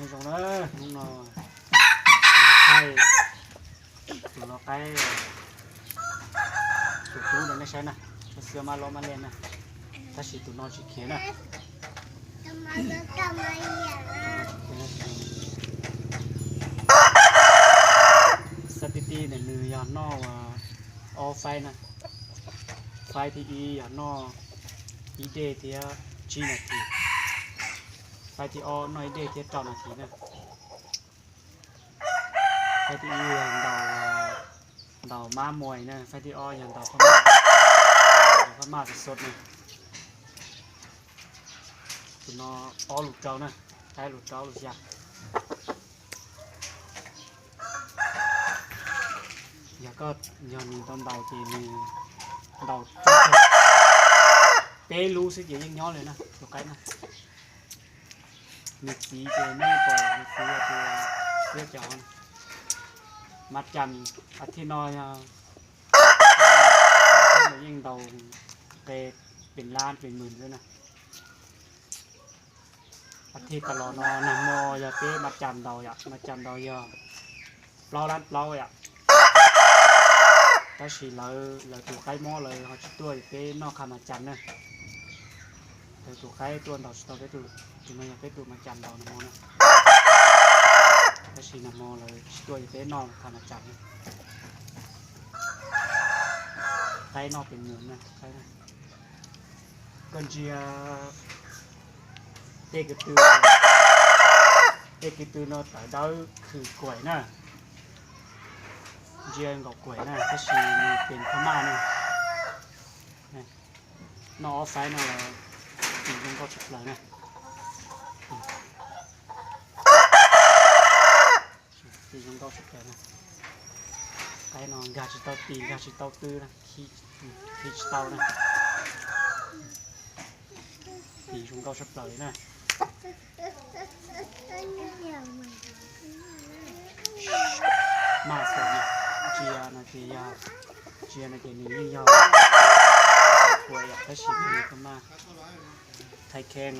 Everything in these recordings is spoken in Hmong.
Zoo na, hnub no thaij tus lau qaib, tus tub rau nej saib na, tab sis maj lob maj liaj na, tab sis tus no tsis khiav na. Xab tib tib ntawm nws yog noj ob faib na, faib thib ib yog noj ib dej thiab tsib nas this, faib thib ob noj ib dej thiab rau nas this na. Faib thib ib yog ntaus, ntaus mab muas na, faib thib ob yog ntaus phab maj, ntaus phab maj xov xov na. Tus no ob lus rau na, qaib lus rau lus xya. Yog koj, yog nws tau ntaus ces nws ntaus peb lub xwb ces yeej nyob li na tus qaib na. Nws txiv ces nej pom nws txiv tias siab cov mas cas a thiv no yog yeej ntaus qe pes lab pes hmws xwb na. A thiv tas los no nag hmo yog peb mas cas ntaus yom, mas cas ntaus yog plaub lab plaub yom. Tab sis lawv, lawv tus qaib mob lawv ho tsis tuaj peb noj qha mas cas na. Lawv tus qaib tuaj ntaus tsis tau peb tus, tus no yog peb tus mas cas ntaus nag hmo na. Tab sis nag hmo lawv tsis tuaj peb noj qha mas cas na. Qaib noj pes hmws na, qaib na. Koj ntsia tej ko tw, tej ko tw no tawv dawb khwm kuaim na, ntsia nkaum kuaim na, tab sis nws pes phab maj na. Noj ob faib no los tis zoo nkauj tshaj plaws na. Tis zoo nkauj tshaj plaws na. Qaib no nkag tsis tau tis, nkag tsis tau tw na, khi tsis tau na. Tis zoo nkauj tshaj plaws li na. Maj xwb, ntsia no ces yog, ntsia no ces nws yeej yog kuaim yom, tab sis nws kuj maj. Thaij kheej,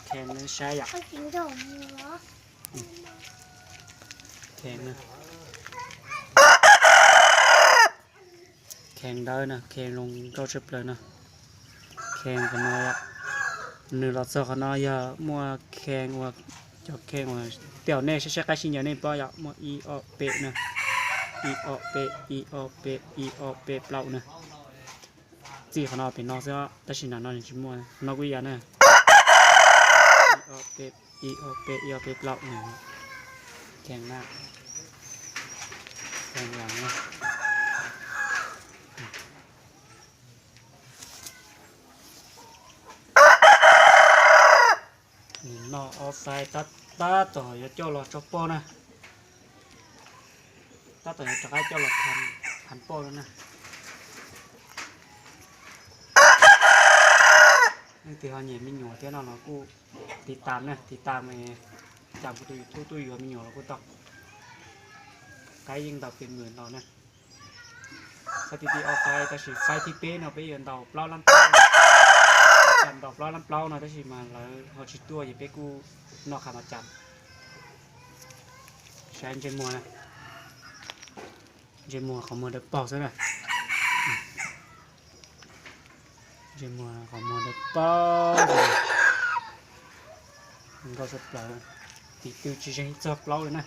kheej neb saib yom. Kheej na. Kheej dawb na, kheej zoo nkauj tshaj plaws na. Kheej qhov no yom, nws los txog qhov no yog muaj kheej uas, cov kheej uas tej zaum nej saib saib qaib sib ncaws nej paub yom, muaj ib ob peb na, ib ob peb, ib ob peb, ib ob peb plaub na. Txij qhov no pem no xwb, tab sis nram no nws tsis muaj, no kuj ib yam na. Ib ob peb, ib ob peb, ib ob peb plaub na. Kheej na, kheej los na. Noj ob faib tab tom yuav coj los tso poj na. Tab tom yuav rov qab coj los thab poj no na. Leej twg ho nyiam me nyuam thiab no los kuj tiv tam na, tiv tam, cas kuv tus YouTube tuaj yuav me nyuam los kuj tau. Qaib yeej ntaus pes hmws ntaus na. Faib thib peb ob faib, tab sis faib thib peb no peb yuav ntaus plaub lab plaub, cas ntaus plaub lab plaub no tab sis mas lawv ho tsis tuaj ces peb kuj noj qha mas cas. Saib ntsej muag na, ntsej muag qhov muag dawb paug xwb na. Ntsej muag qhov muag dawb paug, nkauj tshaj plaws, tis tw tsis zeeg txog plaub li na.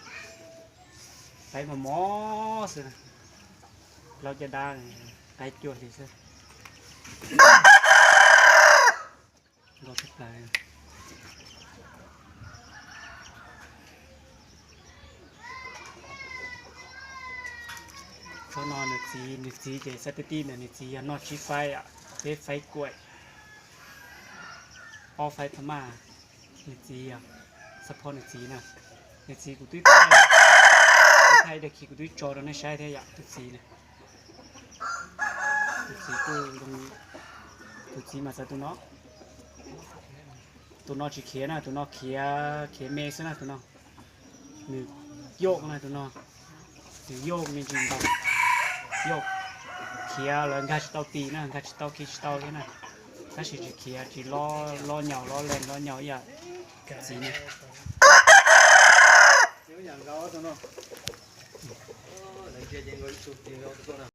Qaib mos mos xwb, plaub caj dab, qaib cuaj hli xwb. Nkauj tshaj plaws. Thaum no nws txiv, nws txiv ces xab tib tib ntawd nws txiv yog noj tsib faib, peb faib kuaim, ob faib phab maj. Nws txiv yog, xab phob nws txiv na, nws txiv kuv twb thaij, kuv twb thaij ib daim khi kuv twb tso rau nej saib thiab yom, tus txiv na. Tus txiv kuj zoo, tus txiv mas txawv tus no, tus no tsis khiav na, tus no khiav, khiav me xwb na tus no. Nws yoj na tus no, nws yoj me ntsis ntaus, yoj khiav lawv nkag tsis tau tis na, nkag tsis tau khi tsis tau thiab na. Tab sis tsis khiav, tsis lob, lob nyaus lob lees lob nyaus ib yam txiv na. Lawv ntsia ces nkaus ib tug tig zoo tuaj na.